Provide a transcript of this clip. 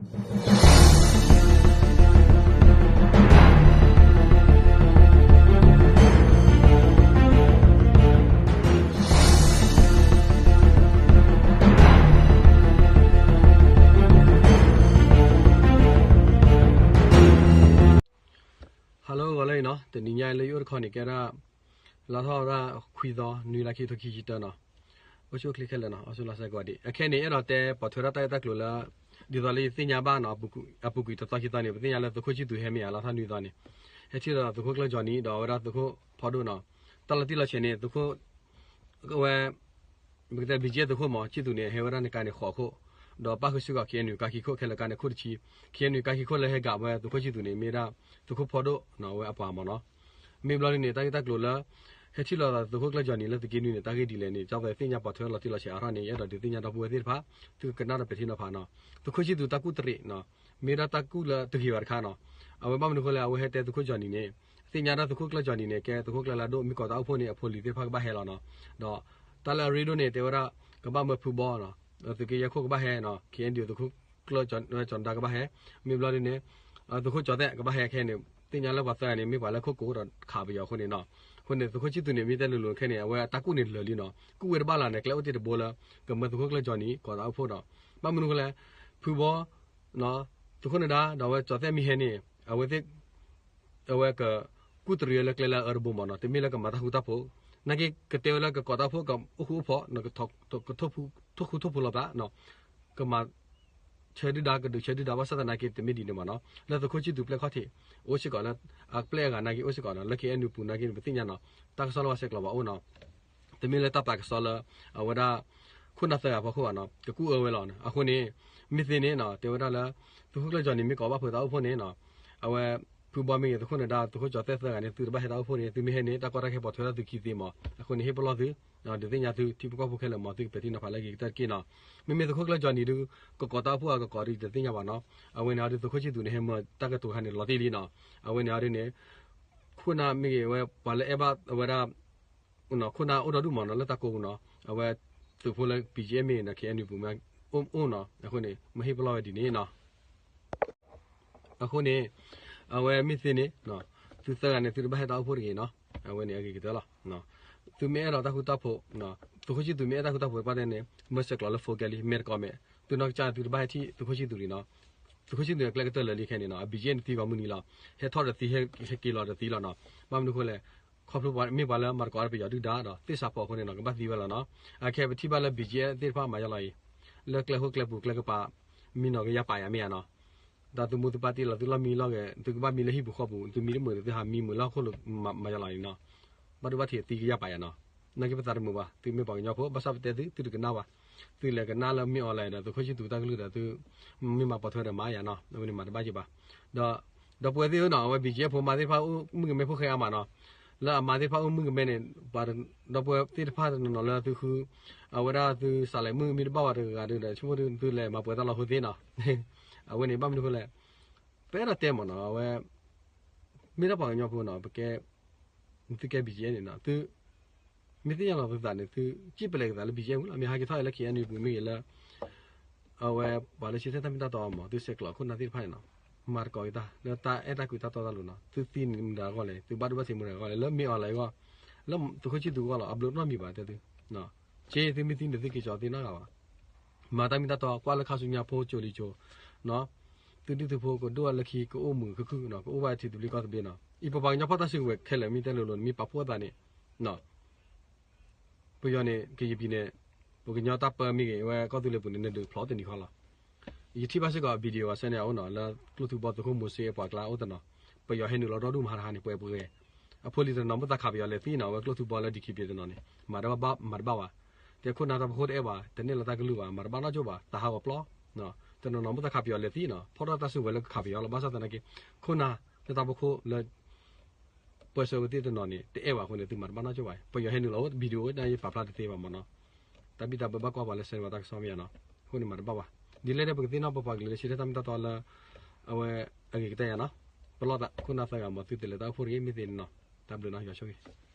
Hello ဂီၤလၢအံၤနီၤ, တနံၤညါလၢယအိၣ်တခီန့ၣ် ကဲဒၣ် လါထီၣ်ဝဲဒၣ်ခွံသီ နွံလါခံကထိခံဆံတၢနီၤ, အိၣ်ဆူၣ်အိၣ်ချ့ခဲလၢာ်နီၤ, အိၣ်ဆူၣ်လီၤစဲကိးဂၤဒဲး. အခဲန့ၣ် အဲၣ်ဒိးတဲပိာ်ထွဲထီၣ်တၢ်ဂ့ၢ်တၢ်ကျိၤလၢ ဒ်သိးလၢယသ့ၣ်ညါဘၣ်နီၤ, အပူၤကွံာ်တသီခံသီန့ၣ် ပသ့ၣ်ညါလၢသုးခိၣ်ဆံၣ်သူးဟဲမ့ၢ်ဧါ လါထီၣ်နွံသီန့ၣ်, ဟဲထံၣ်လိာ်သးသုးခိၣ်ကျၢၢ်ကၠီနံၤ ဒီးအဝဲဒၣ်သုးခိၣ်ဖီဒိၣ်နီၤ, တၢ်လီၤတံၢ်လီၤဆဲးန့ၣ် သုးခိၣ် ဝဲ ပကတဲ ဘံၣ်ကၠ့ၣ် သုးခိၣ်မး ဆံၣ်သူးန့ၣ် ဟဲဝဲဒၣ်န့ၣ်ကါန့ၣ်ဃိးခိၣ်, ဒီးပၣ်ဃုာ်စ့ၢ်ကီး ခ့ၣ်အဲၣ်ယူၣ် ကါခံခိၣ် ခဲလၢာ်ကါန့ၣ်ခိၣ်တဆံ, ခ့ၣ်အဲၣ်ယူၣ် ကါခံခိၣ်လၢဟဲကးဝဲသုးခိၣ်ဆံၣ်သူးန့ၣ် မ့ၢ်ဒၣ် သုးခိၣ်ဖီဒိၣ်နီၤ ဝဲအပှၤမးနီၤ. မ့ၢ်ဘျီဒ်န့ၣ် တၢ်ဂ့ၢ်တၢ်ကျိၤလၢ ဟဲထံၣ်လိာ်သးသုးခိၣ်ကျၢၢ်ကၠီနံၤလၢသုးက့နွံန့ၣ် တၢ်ဂ့ၢ်ဒ်လဲၣ်န့ၣ် ကၠီသဲးသ့ၣ်ညါပိာ်ထွဲလီၤတံၢ်လီၤဆဲးအါထီၣ်န့ၣ် ယအဲၣ်ဒိးဒုးသ့ၣ်ညါဒီပုၢ်ဝဲၢ်သ့ၣ်တဖၣ် သုကကနၣ်ဒီးပဲာ်ထံနီၤဖးနီၤ. သုးခိၣ်ဆံၣ်သူးတၢ်ကူၣ်တရံးနီၤ, မ့ၢ်ဒၣ်တၢ်ကူၣ်လၢတဂ့ၤဘၣ်တခါနီၤ. အဝဲဘၣ်မနုၤအဃိလဲၣ် အဝဲဟဲတဲသုးခိၣ်ကၠီနံၤန့ၣ် သ့ၣ်ညါဒၣ်သုးခိၣ်ကျၢၢ်ကၠီနံၤန့ၣ် ကဲသုးခိၣ်ကျၢၢ်လၢအဒိၣ် မ့ၢ်ကိးတၢ်အိၣ်ဖှိၣ်န့ၣ် အဖိလံၤသ့ၣ်တဖၣ်ကဘၣ်ဟဲလီၤနီၤ. ဒီးတၢ်လၢအရ့ဒိၣ်န့ၣ် တဲဝဲဒၣ် ကဘၣ်မၢဖုဘီနီၤ, သုးက့ယဲၢ်ခိၣ်ကဘၣ်ဟဲနီၤ, ခ့ၣ်အဲၣ်ယူၣ် သုးခိၣ်ကျၢၢ်ကၠီနဒါကဘၣ်ဟဲ, မ့ၢ်ဘျီဒ်န့ၣ် သုးခိၣ်ကၠီသဲးကဘၣ်ဟဲခဲန့ၣ် သ့ၣ်ညါလၢပှၤသၢဂၤန့ၣ် မ့ၢ်ပှၤလၢခိၣ်ကိးဒီးခးပယီၤအဃိန့ၣ်နီၤ. အဃိန့ၣ် သုးခိၣ်ဆံၣ်သူးန့ၣ် မ့ၢ်တဲလိၤလိၤခဲန့ၣ် အဝဲအတၢ်ကူၣ်န့ၣ်လၢာ်လံနီၤ, ကူၣ်ဝဲတဘၣ်လၢန့ၣ် ကျဲအိၣ်တ့ၢ်တဘိလၢ ကမၢသုးခိၣ်ကျၢၢ်ကၠီနံၤ ကိးတၢ်အိၣ်ဖှိၣ်ဒီး ဘၣ်မနုၤအဃိလဲၣ် ဖုဘီ သုးခိၣ်နဒါ ဒီးအဝဲကၠီသဲးမ့ၢ်ဟဲန့ၣ် အဝဲသ့ၣ် အဝဲက ကူၣ်တရံးဝဲလၢကျဲလၢအအၢတဘိမးနီၤ, တမ့ၢ်လၢကမၤတၢ်ဃူတၢ်ဖိး, နာ်က့ကတဲဝဲလၢကကိးတၢ်အိၣ်ဖှိၣ် ကအိၣ်ဃူအိၣ်ဖိး, က ထိၣ်ဃူထိၣ်ဖိးလိာ်သး, ကမၤ ဆၢဒုၣ်ဒါ ကဒုးဆၢဒုၣ်ဒါ ဘၣ်ဆၣ်သနာ်က့ တမ့ၢ်ဒ်န့ၣ်မးနီၤ, လၢသုးခိၣ်ဆံၣ်သူးပျဲၢ်ခီၣ်ထံး အိၣ်စ့ၢ်ကီးလၢ အပျဲၢ်အဂၤနာ်က့အိၣ်စ့ၢ်ကီးနီၤ, လၢခ့ၣ်အဲၣ်ယူၣ်ပူၤနာ်က့န့ၣ် ပသ့ၣ်ညါနီၤ, တၢ်ကစီၣ်လၢပှၤဆဲးကျိးဘၣ်အိၣ်နီၤ, တမ့ၢ်လၢတၢ်ပာ်ကစီၣ်လၢ အဝဲဒၣ် ခိၣ်နၢ်သၢဂၤဖီခိၣ်ဘၣ်နီၤ, ကကူၣ်အၢဝဲလီၤ. အဃိန့ၣ် မ့ၢ်သ့န့ၣ်နီၤ တဲဝဲဒၣ်လၢ သုးခိၣ်ကျၢၢ်ကၠီနံၤမ့ၢ်ကိးဘၣ်ဖုးတၢ်အိၣ်ဖှိၣ်န့ၣ်နီၤ, အဝဲ ဖုဘီမ့ၢ်ဂ့ၤ သုးခိၣ်နဒါ သုးခိၣ်ကၠီသဲးသၢဂၤန့ၣ် သုတဘၣ်ဟဲတၢ်အိၣ်ဖှိၣ်န့ၣ် သုမ့ၢ်ဟဲန့ၣ် တၢ်ကီတၢ်ခဲပိာ်ထွဲလၢသုခံသ့မး, အဃိန့ၣ် ဟ့ၣ်ပလီၢ်သု ဒုးသ့ၣ်ညါသုထံဖိကီၢ်ဖိခဲလၢာ်မး သုကပဲာ်ထံနီၤဖးလၢအဂ့ၤကတၢၢ်တက့ၢ်နီၤ. မ့မ့ၢ်သုးခိၣ်ကျၢၢ်ကၠီနံၤဒုး ကကိးတၢ်အိၣ်ဖှိၣ်ဧါ ကကိးဒုးတသ့ၣ်ညါဘၣ်နီၤ, အဝဲန့ၣ်အီၤဒုး သုးခိၣ်ဆံၣ်သူးန့ၣ် ဟဲမၢတၢ်ကတိၤခါန့ၣ် လီၤတံၢ်လံနီၤ, အဝဲန့ၣ်အီၤဒုးန့ၣ် ခိၣ်နၢ်မ့ၢ်ဂ့ၤ အဝဲပှၤလၢအဲၣ်ဘၣ်အဝဲဒၣ် ခိၣ်နၢ်အိၣ်ဒီဒူၣ်မးနီၤ လၢတၢ်ကိးပူၤနီၤ, အဝဲသုးဖိလၢ ဘံၣ်ကၠ့မ့ၢ်ဂ့ၤနီၤ ခ့ၣ်အဲၣ်ယူၣ်ပူၤမ့ၢ်ဂ့ၤ အိၣ်နီၤ, အဃိန့ၣ် မ့ၢ်ဟ့ၣ်ပလီၢ်ဝဲဒ်န့ၣ်နီၤ. အဃိန့ၣ် အဝဲမ့ၢ်သ့န့ၣ် သုသၢဂၤန့ၣ် သုတဘၣ်ဟဲတၢ်အိၣ်ဖှိၣ်တဂ့ၤနီၤ, အဝဲန့ၣ်အဂ့ၤကတၢၢ်လီၤ. သုမ့ၢ်အဲၣ်ဒိးတၢ်ဃူတၢ်ဖိး သုးခိၣ်ဆံၣ်သူးမ့ၢ်အဲၣ်တၢ်ဃူတၢ်ဖိးတဖၣ်န့ၣ် မၢဆဲးကျိးလၢ phone ကဲလံ မဲာ်တကိးမဲာ်, သုနီၢ်ကစၢ်သုတဘၣ်ဟဲထံၣ်သုးခိၣ်ဆံၣ်သူးလံနီၤ. သုးခိၣ်ဆံၣ်သူးန့ၣ် အကျဲကတၢၢ်လၢာ်လံခဲန့ၣ်နီၤ, အဘံၣ်ကၠ့န့ၣ်သံဂီၤမုၢ်နံၤလီၤ, ဟဲထီၣ်ဒီးသံ ဟဲက့ၤလီၤဒီးသံလီၤနီၤ. ဘၣ်မနုၤအဃိလဲၣ်, ခီဖျိပှၤမ့ၢ်ပှၤလၢမၤသကိးဒီးပယီၤဒုၣ်ဒါဒီး သ့ၣ်စးဖီအဃိန့ၣ်နီၤ ကဘၣ်သံဝဲလီၤနီၤ. အခဲပထံၣ်ဘၣ်လၢ ဘံၣ်ကၠ့သ့ၣ်တဖၣ်မၤယါလီၤအံၤ, လၢကျဲဃိကျဲပူၤကျဲကပၤ မံနီၤကယါပာ်ယၤမ့ၢ်ဧါနီၤ. ဒီးသုမူသုပၢ်တ့ၢ်လီၤသုလီၢ်မံလီၢ်ဂဲၤ သုကဘၣ်မံလၢဟံၣ်ပူၤဃီပူၤ သုမံတမုာ်သုဟးမံမုာ်လၢဟီၣ်ခိၣ်လိၤ မၤယါလီၤအံၤနီၤ. ဘၣ်ဒိဘၣ်ထံးသံကယါပာ်ယၤနီၤ. နာ်က့ပသးတမုာ်ဘၣ် သုမ့ၢ်ပှၤကညီဖိ ဘၣ်ဆၣ်ပတဲသု သုတကနၣ်ဘၣ်. သုလဲၤကနၣ်လၢမ့ၢ်အီၤလဲၣ်ဒီး သုးခိၣ်ဆံၣ်သူးတၢ်ကလုၢ်ဒီး သုမ့ၢ်မၤပိာ်ထွဲဒီးမၤယၤနီၤ, အဝဲန့ၣ်မၤတဘၣ်က့ၤဘၣ်. ဒီး ဒီပုၢ်ဝဲၢ်သ့ၣ်ဧၢနီၤ အဝဲ ဘံၣ်ကၠ့ဖိမါသ့ၣ်တဖၣ် အိၣ်မုၣ်ကမဲဖိဃဲအါမးနီၤ. လၢအမါသ့ၣ်တဖၣ်အိၣ်မုၣ်ကမဲန့ၣ် ပှၤဒီပုၢ်ဝဲၢ်သ့ၣ်တဖၣ်တနီၤနီၤလၢသုဃု အဝဲဒၣ်သုစးလဲၤမုၣ်မ့ၢ်တဘၣ်ဝဲတဂၤဒီး ဆိကမိၣ်သုလဲၤမၤပှဲၤတၢ်လီၤဟိသ့နီၤ. အဝဲန့ၣ်ဘၣ်မနုၤအဃိလဲၣ်, ပအဲၣ်ဒိးတဲမးနီၤ အဝဲ မ့ၢ်ဒၣ်ပှၤကညီဖိနီၤ ပကဲ သုကဲ ဘံၣ်ကၠ့န့ၣ်နီၤ သု မ့ၢ်သ့ၣ်ညါလီၤသုသးန့ၣ် သုစံၣ်ပလဲၤကသးလၢ ဘံၣ်ကၠ့မုၢ်လီၤ. မ့ၢ်ဟဲက့ၤထီၣ်လၢ ခ့ၣ်အဲၣ်ယူၣ်ပူၤမ့ၢ်ဂ့ၤလၢ အဝဲပှၤလၢဆၢထၢၣ်တၢ်မ့ၢ်တၢ်တီမး သုဆဲးကျိးခိၣ်နၢ်သ့ၣ်တဖၣ်န့ၣ်နီၤ မၤသကိးက့ၤတၢ် လၢတၢ်အဲၣ်တၢ်ကွံတၢ်တီတၢ်လိၤနီၤ. သုသံန့ၣ်မတၤအဂီၢ်လဲၣ် သုဘၣ်ဒိဘၣ်ထံးမတၤအဂီၢ်လဲၣ် လၢမ့ၢ်အီၤလဲၣ်အဂီၢ် လၢသုးခိၣ်ဆံၣ်သူးအဂီၢ်လီၤ အဘျုးနီတမံၤဘၣ်တဲသု က့ သုမ့ၢ်သံန့ၣ် သုက့ၤကၠီသ့နီတဂၤဘၣ်. မၤတၢ်မ့ၢ်တၢ်တီ ကွၢ်လၢခါဆူညါဖိကၠိလံကၠိ သုဒုၣ်သုဖိကဒိၣ်လၢခံ ကအိၣ်မုာ်ခုၣ်ခုၣ်နီၤ ကအိၣ်ဘၣ်ထံသဘျ့ကီၢ်သဘျ့နီၤ. အံၤပပှၤကညီဖီၣ်တၢ်စုကဝဲၤခဲလၢာ်မ့ၢ်တဲလိၤလိၤန့ၣ် မ့ၢ်ပာ်ဖှိၣ်အသးန့ၣ် ပယီၤန့ၣ် ကရင်ပြည်န့ၣ် ပကညီတၢ်ပၢမ့ၢ်ဂ့ၤ ဝဲကီၢ်သူလ့ၤပူၤန့ၣ် နဒုးဖျိးတနံၤဃီလီၤ. ယထံၣ်ဘၣ်စ့ၢ်ကီး video အဆၢန့ၣ် အအိၣ်နီၤ လၢကျိၣ်ထူဘီသုးခိၣ်မိၤၡ့အပှၤကျါအိၣ်တနီၤ ပယီၤဟဲနုာ်လီၤဒီဒူၣ်မးတဟါန့ၣ် ပှဲၤပှဲၤ အဖိလံၤတနီၤမ့ၢ်သးခးပယီၤလဲၤသံနီၤ အဝဲကျိၣ်ထူဘီလၢ DKBA တနီၤန့ၣ် မၤတဘၣ် မၤတဘၣ်ဘၣ်. တဲခိၣ်နၢ်တၢ်ဖိခိၣ်တအဲၣ်ဘၣ် တနဲၣ်လီၤတၢ်ကလုၢ်ဘၣ် မၤတဘၣ်နီၢ်ကၠိဘၣ် တၢ်ဟးဂီၤပျီ တနီၤနီၤမ့ၢ်သးခးပယီၤလဲၤသံနီၤ ဖီၣ်ထီၣ်တၢ်စုကဝဲၤလၢကခးပယီၤလီၤ. ဘၣ်ဆၣ်သနာ်က့ ခိၣ်နၢ်လၢတၢ်ဖိခိၣ်လၢ ပၢဆှၢဝဲသ့ၣ်တနီၤန့ၣ် တအဲၣ်ဘၣ်အဃိန့ၣ် သုမၤတဘၣ်နီၢ်ကၠိဘၣ်. ပယီၤဟဲနုာ်လီၤ video ဝဲဒၣ်ယပာ်ဖျါတသ့ဘၣ်မ့ၢ်နီၤ. တၢ်ဘံၣ်တၢ်ဘၢဘၣ်ကွၢ်ပှၤလၢဆၢန့ၢ်ပှၤတၢ်ကစီၣ်မ့ၢ်ဧါနီၤ. အဃိန့ၣ်မၤတဘၣ်ဘၣ်. ဒ်လဲၣ်ဒ်ပကသ့ၣ်နီၣ်ပပှၤကလုာ်လၢဆၢထၢၣ်တၢ်မ့ၢ်တၢ်တီလၢ အဝဲအဂ့ၤကတၢၢ်ယါနီၤ. ပလီၢ်သးခိၣ်နၢ်သၢဂၤမ့ၢ် သုတလဲၤတၢ်အိၣ်ဖှိၣ်တဂ့ၤမ့ၢ်သ့န့ၣ်နီၤ. တၢ်ဘျုးနီၤ ယွၤဆိၣ်ဂ့ၤ